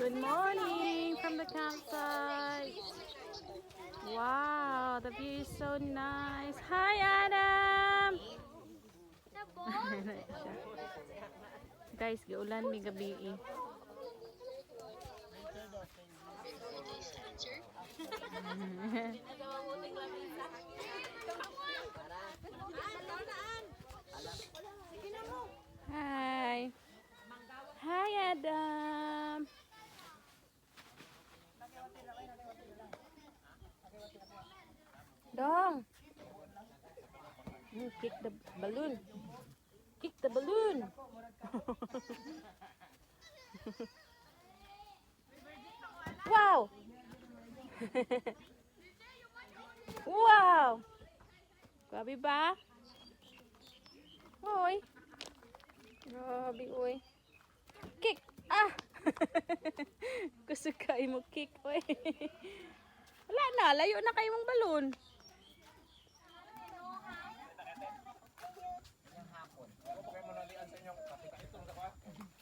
Good morning from the campsite. Wow, the view is so nice. Hi, Adam! Guys, giulan mi gabi eh. Hi. Hi, Adam. Dong. You kick the balloon. Kick the balloon. Wow. Wow. Grabe ba? Hoy. Grabe, oy. Kick! Ah! Kusog kayo mo kick, oy. Wala na, layo na kayo mong balon.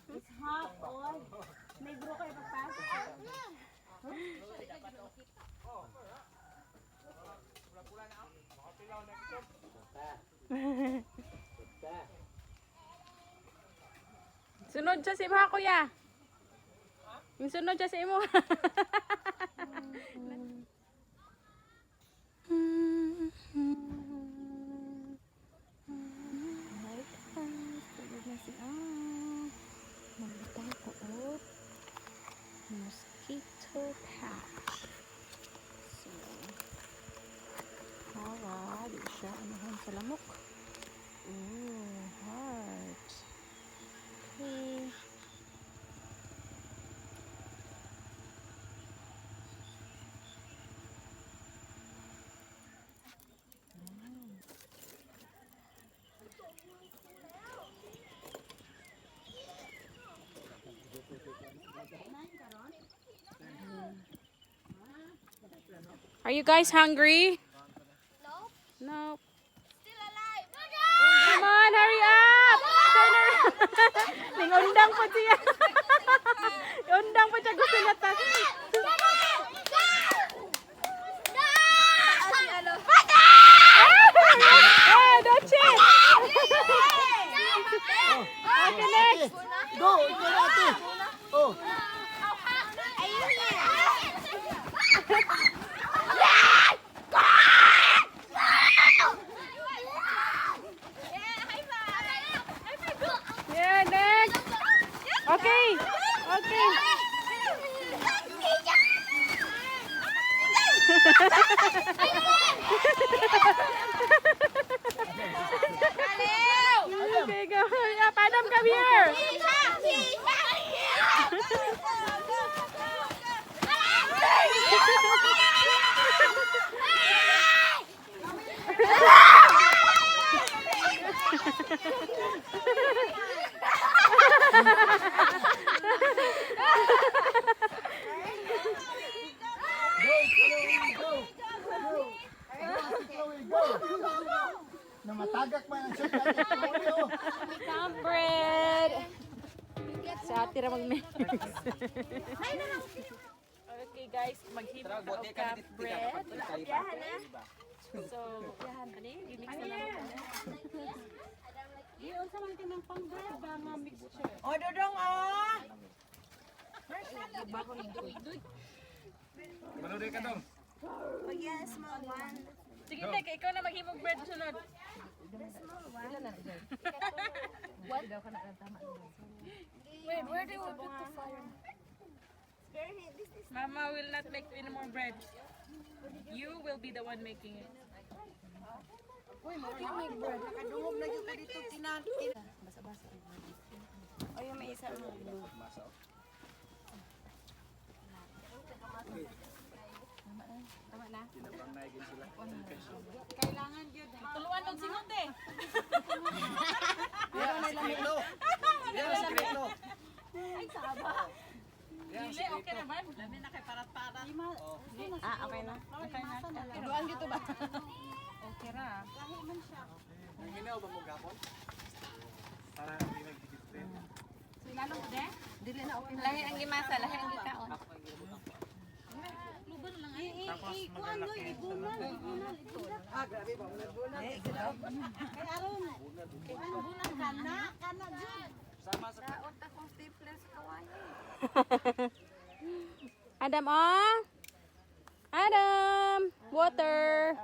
It's hot, oy. Negro kayo pagpasok. Sunod siya sa imo, kuya. Yung sunod siya sa imo. Hi guys, tulog na si ah. Magbutang ko og mosquito patch. So, para di siya anuhan sa lamok. Ooh, heart. Okay. Are you guys hungry? No. No. Still alive. Come on, hurry up! Turn around. Ningundang po siya. Undang po siya gusto niya ta. Ah, Doche! Okay, next. Go! Ikaw na ate! Oh! Yeah, next. Okay. Okay. Okay, go. Yeah, Padam, come here. Go! Chloe! Go! Go! Go, Ate Chloe! Go! Namatagak man ang shot Ate Chloe! Oh! Camp bread. Sa ate ra mag-mix. Okay guys, maghimo ka og camp bread. So, ano yun? I-mix na lang ito. O, dodong, oh! Sige, Tek, ikaw na maghimog bread sunod. Wait, where do we put the fire? Mama will not make any more bread. You will be the one making it. Nakadungog na yung dito kinan. Oh, yung may isa. Tuluan og singot eh. Yan ang sikreto! Dili, okay naman. Lami na kay parat-parat. Ah, okay na. Okay na. Tuluan dito ba? Okay ra. Nanginaw ba mo gapon? Para hindi nagdikit. Lahi ang gimasa, lahi ang gikaon. Adam, oh. Adam, water.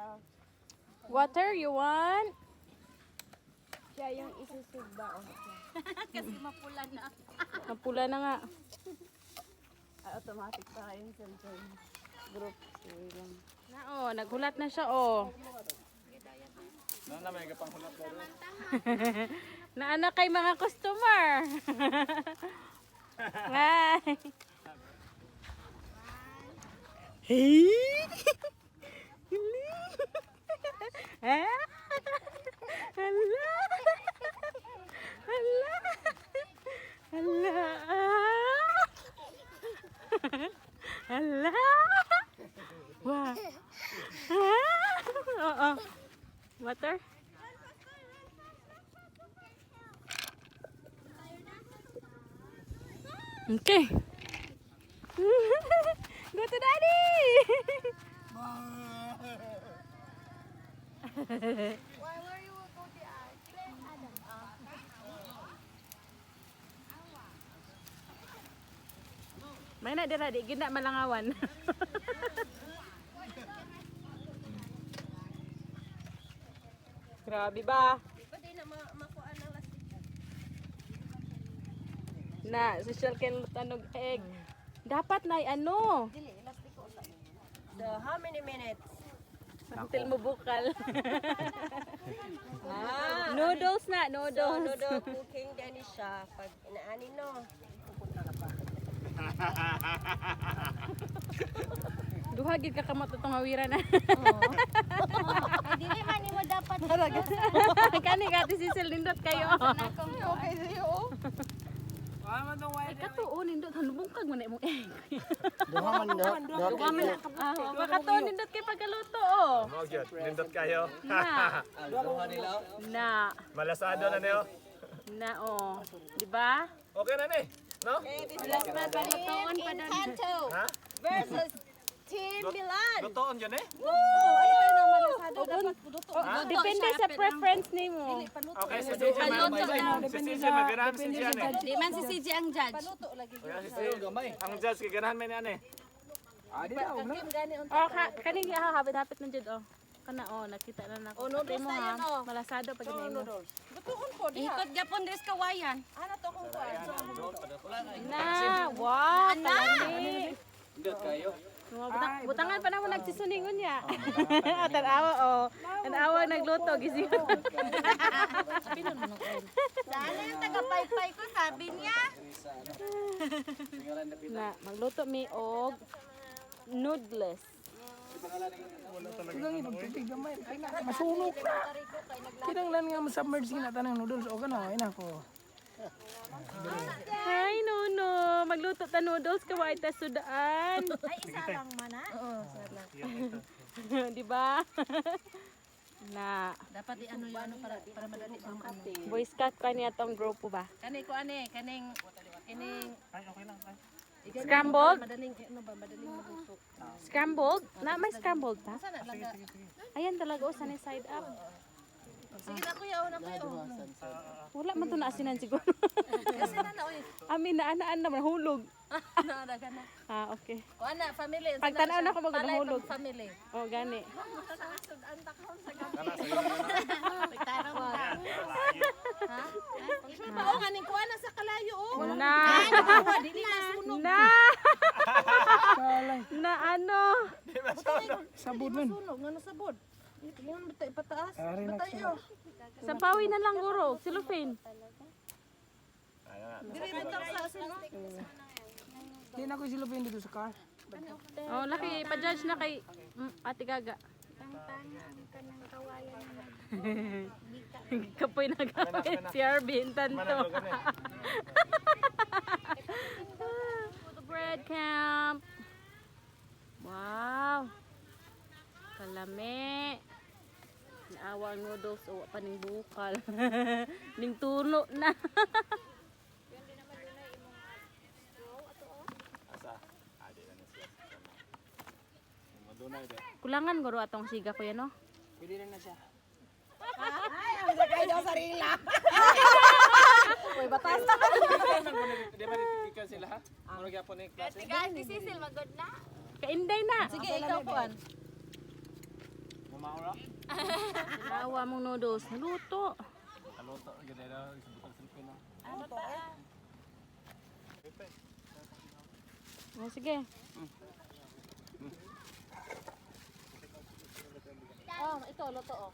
Water, you want? Siya yung isusugba. Oh. Kasi mapula na. Mapula na nga. Ay, automatic pa kayo sa group. Sige lang. Na, oh, naghulat na siya, oh. Na may gapanghulat na. Naana kay mga customer. Hi. Hey. Eh? Hala. Hala. Hala. Hala. Wow. Ah. Oo. Water? Okay. Go to daddy! May na dira di gina malangawan. Grabe ba? Na, social ken tanog egg. Dapat na ano? So, how many minutes? Until mo bukal. Noodles na, So, noodles. noodle cooking gani siya. Pag inaani no. Duha gid ka kamot atong hawira na. Ay, dili man nimo dapat. Kani ka Ate Cecil, nindot kayo. Okay sa'yo, oh. Ay katuo nindot hanubong kag man na imong egg. Duha man do. Duha man. Ah, makatuo nindot kay pagkaluto oh. Mao gyud, nindot kayo. Na. Na. Malasado na niyo. Na oh. Di ba? Okay na ni. No? Palutoon pa dan. Encanto Ha? versus Team Milan. Lutoon yun eh. Oh, depende sa preference nimo. Okay, si CJ man. Si CJ maganahan si CJ eh. Di man si CJ ang judge. Si CJ, ang judge kay ganahan man ni eh. Oh, ka kaning hapit-hapit na jud oh. Kana oh, nakita na nako. Oh, noodles mo, ha. Malasado pag oh, noodles. Ikot gapon dres kawayan. Na, wow, kalami. Butang, butangan pa na mo nagsisuningon niya. Tanawa oh. Tanawa nagluto gising. Sana yung taga-paypay ko, sabi niya. Na, magluto mi og noodles. Kulang ipagtubig gamay. Ay na, masunog na. Kinanglan nga masubmerge gina tanang noodles o kana ay nako. Hi Nono, magluto ta noodles kaway ta sudaan. Ay, isa lang man ah. Di ba? Na, Dapat i-ano yung ano para madali ang ano. Boy Scout pa niya tong grupo ba? Kani ko ane, kaning kining Scrambled? madaling ano ba, madaling maluto. Scrambled? Na may scrambled ta? Ayan talaga oh, sunny side up. Sige na kuya, una kuya. Wala man to naasinan siguro. Kasi na na oy. Amin na anaan naman hulog. Naadagan na. Ah, okay. Kuan na family. Pag tanaw na ako Palay maghulog. pag family. Oh, gani. Oo nga ning kuan na sa kalayo oh. Na. Dili na sunog. Na. Na ano? Sabod man. Sunog nga nasabod. Ingon bata ipataas. Ah, relax. Batayo. Sampawi na lang guro, cellophane. Dili bitaw sa asin. Di na ko silupin dito sa car. Oh, laki pa-judge na kay Ate Gaga. Kapoy na gawin si Arvin tanto. The bread camp. Wow. Kalame. Naawa ang noodles o pa ning bukal. Ning tuno na. Madunay ba? Kulangan guro atong siga kuya no. Pwede na na siya. Ay, ang daw sarila. Di ba ikaw sila ha? Murag gyapon ni klase. Kainday na. Sige, ikaw kuan. Mumaura. Awa mong noodles. Naluto. Kaluto gid na sa cellphone na. Oh, sige. Oh, ito luto oh.